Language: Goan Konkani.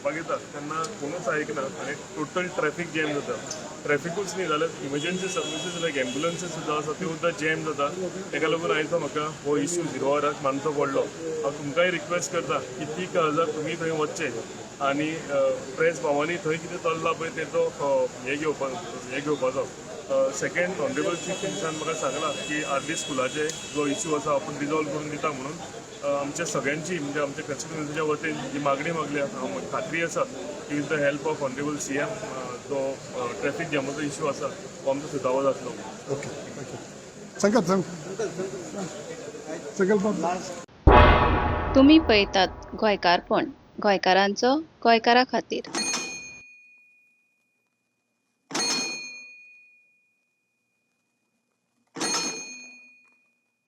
व्हरपाक येता तेन्ना कोणूच आयकना आनी टोटल ट्रॅफीक जॅम जाता. ट्रॅफिकूच न्ही जाल्यार इमर्जन्सी सर्विसीस लायक एम्बुलन्सीस सुद्दां आसा, त्यो सुद्दां जॅम जाता. ताका लागून आयचो म्हाका हो इश्यू झिरो आवराक मांडचो पडलो. हांव तुमकांय रिक्वेस्ट करता की ती गजाल तुमी थंय वचचें आनी प्रेस भावांनी थंय कितें चल्लां पळय तेचो हे घेवपाचो. सेकंड, ऑनरेबल चीफ मिनिस्टरान म्हाका सांगलां की आर डी स्कुलाचे जो इश्यू आसा, आपूण रिजॉल्व करून दिता म्हणून. आमच्या सगळ्यांची, म्हणजे आमच्या कॉन्स्टिट्युएन्सीच्या वतीन जी मागणी मागल्या, हांव खात्री आसा की with the help of honourable CM जो ट्रॅफिक जॅमाचो इश्यू आसा तो आमचो सुटावो जातलो. Okay, thank you. संकल्प, सांग संकल्प. तुमी पळयतात गोंयकारपण, गोंयकारांचो गोंयकारा खातीर.